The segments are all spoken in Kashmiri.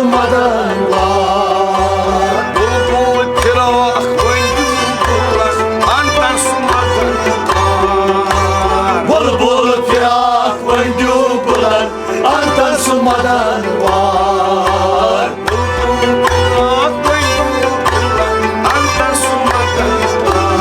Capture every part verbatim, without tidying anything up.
مدن وار۔ بلبل فراق وۄنۍ دیو بُلبُلن، انتن سُہ مدن وار۔ بلبل فراق وۄنۍ دیو بُلبُلن، انتن سُہ مدن وار۔ بلبل فراق وۄنۍ دیو بُلبُلن، انتن سُہ مدن وار۔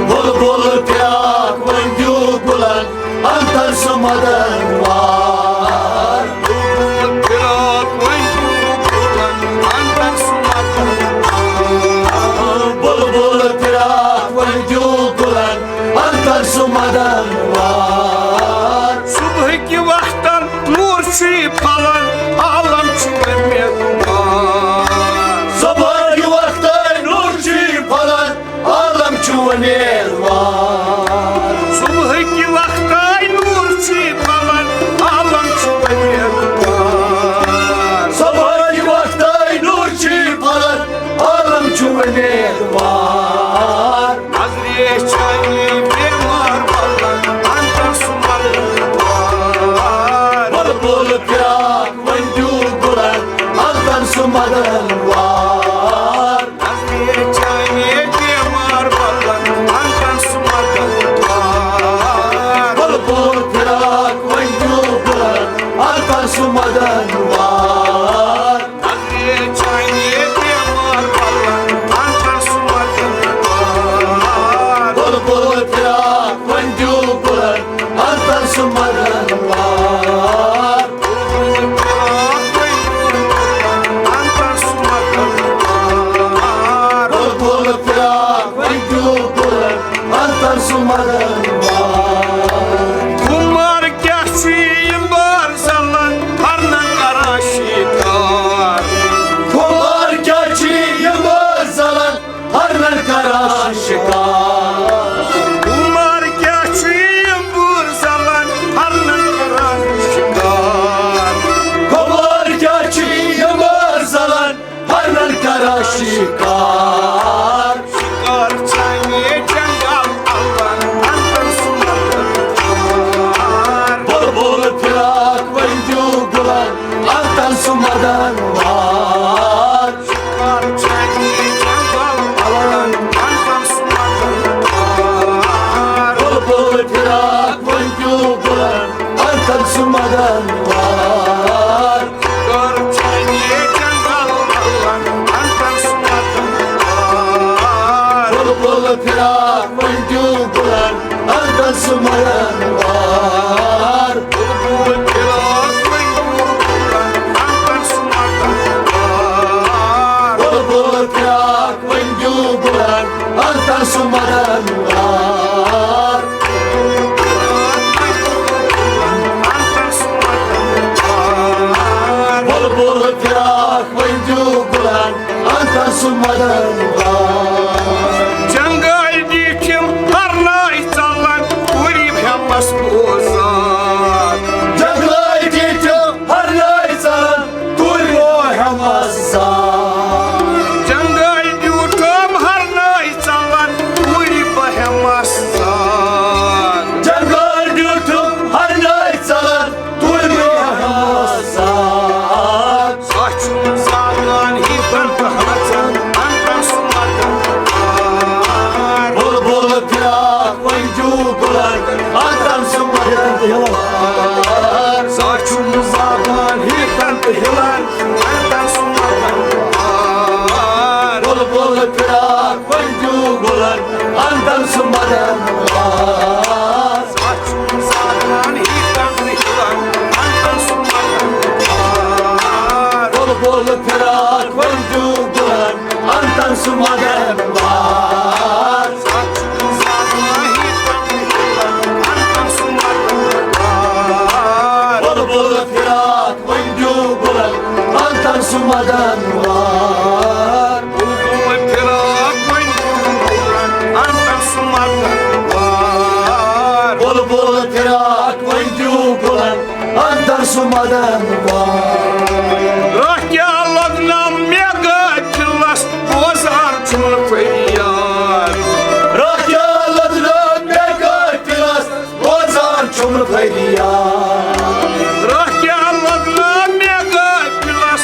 بلبل فراق وۄنۍ دیو بُلبُلن، انتن سُہ مدن وار۔ بلبل فراق وۄنۍ دیو بُلبُلن، انتن سُہ مدن وار۔ بلبل فراق وۄنۍ دیو بُلبُلن، انتن سُہ مدن وار۔ صبحٕکہِ وقتن نور چھُے پھلان، عالم چھُ اُمیدوار۔ صبحٕکہِ وقتن نور چھُے پھلان، عالم چھُ اُمیدوار۔ صبحٕکہِ وقتن نور چھُے پھلان، عالم چھُ اُمیدوار۔ صبحٕکہِ وقتن نور چھُے پھلان، عالم چھُ اُمیدوار۔ نظرِ چانہِ بیمار بلن، انتن سُہ مدن وار۔ بلبل فراق وۄنۍ دیو بُلبُلن، انتن سُہ مدن وار۔ نظرِ چانہِ بیمار بلن، انتن سُہ مدن وار۔ بلبل فراق وۄنۍ دیو بُلبُلن، انتن سُہ مدن وار۔ نظرِ چانہِ بیمار بلن، انتن سُہ مدن وار۔ بلبل فراق وۄنۍ دیو بُلبُلن، انتن سُہ مدن وار۔ بلبل فراق وۄنۍ دیو بُلبُلن، انتن سُہ مدن وار۔ بلبل فراق وۄنۍ دیو بُلبُلن، انتن سُہ مدن وار۔ خُمار کیٛاہ چھُ یہِ بار زلان، ہرنن کران شِکار۔ خُمار کیٛاہ چھُ یہِ بار زلان، ہرنن کران شِکار۔ خُمار کیٛاہ چھُ یہِ بار زلان، ہرنن کران شِکار۔ خُمار کیٛاہ چھُ یہِ بار زلان، ہرنن کران شِکار۔ شِکار چانہِ جنگل الن، انتن سُہ مدن وار۔ بلبل فراق وۄنۍ دیو بُلبُلن، انتن سُہ مدن وار۔ شِکار چانہِ جنگل الن، انتن سُہ مدن وار۔ بلبل فراق وۄنۍ دیو بُلبُلن، انتن سُہ مدن وار۔ کر چانہِ جنگل الن، انتن سُہ مدن وار۔ بلبل فراق وۄنۍ دیو بُلبُلن، انتن سُہ مدن وار۔ بلبل فراق وۄنۍ دیو بُلبُلن، انتن سُہ مدن وار۔ بلبل فراق وۄنۍ دیو بُلبُلن، انتن سُہ مدن وار۔ بلبل فراق وۄنۍ دیو بُلبُلن، انتن سُہ مدن وار۔ جنگل ڈیٖٹھِم ہرناے ژلان، غریب ہٮ۪مس بوزان۔ جنگل ڈیٖٹھِم ہرناے ژلان، تُلۍ بہٕ ہٮ۪مس زان۔ جنگل ڈیٖٹھِم ہرناے ژلان، تُلۍ بہٕ ہٮ۪مس زان۔ جنگل ڈیٖٹھِم ہرناے ژلان، تُلۍ بہٕ ہٮ۪مس زان۔ سۄ چھُم زالان ہیٖتن تہٕ ہژن، انتن سُہ مدن وار۔ بلبل فراق وۄنۍ دیو بُلبُلن، انتن سُہ مدن وار۔ سۄ چھُم زالان ہیٖتن تہٕ ہِلن، انتن سُہ مدن وار۔ بلبل فراق وۄنۍ دیو بُلبُلن، انتن سُہ مدن وار۔ سۄ چھُم زالان ہیٖتن تہٕ ہِلن، انتن سُہ مدن وار۔ بلبل فراق وۄنۍ دیو بُلبُلن، انتن سُہ مدن وار۔ سۄ چھُم زالان ہیٖتن تہٕ ہِلن، انتن سُہ مدن وار۔ بلبل فراق وۄنۍ دیو بُلبُلن، انتن سُہ مدن وار۔ بلبل فراق وۄنۍ دیو بُلبُلن، انتن سُہ مدن وار۔ بلبل فراق وۄنۍ دیو بُلبُلن، انتن سُہ مدن وار۔ راتھ کیٛاہ لوٚگ نا مےٚ غٲفلس، بوزان چھُم فریاد۔ راتھ کیٛاہ لوٚگ نا مےٚ غٲفلس، بوزان چھُم فریاد۔ راتھ کیٛاہ لوٚگ نا مےٚ غٲفلس،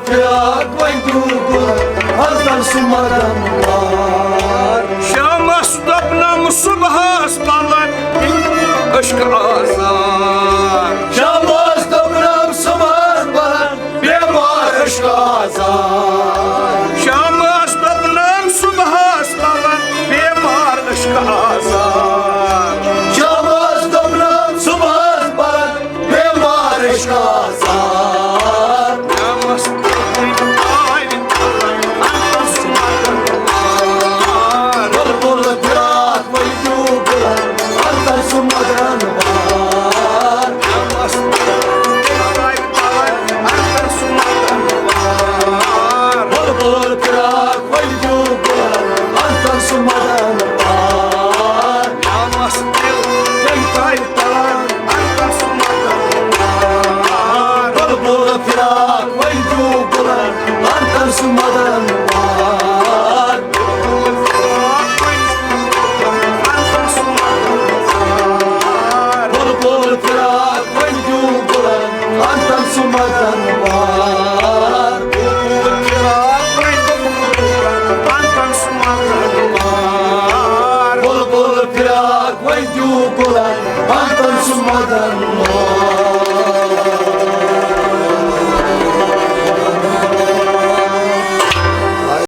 فراق وۄنۍ دیو گُلن، ہلتن سُہ مدن وار۔ شامس دوٚپنم صبحس پلن، عشق آزار۔ شامس دوٚپنم صبحس پلن، بیمار عشق آزار۔ شامس دوٚپنم صبحس پلن، بیمار عشق آزار۔ شامس دوٚپنم صبحس پلن، بیمار عشق آزار۔ شامس دوٚپنم آے بلبل فراق وۄنۍ دیو گُلن، ہلتن سُہ مدن وار۔ بلبل فراق وۄنۍ دیو گُلن، ہلتن سُہ مدن وار۔ بلبل فراق وۄنۍ دیو گُلن، ہلتن سُہ مدن وار۔ بلبل فراق وۄنۍ دیو گُلن، ہلتن سُہ مدن وار۔ بلبل فراق وۄنۍ دیو گُلن، ہلتن سُہ مدن وار۔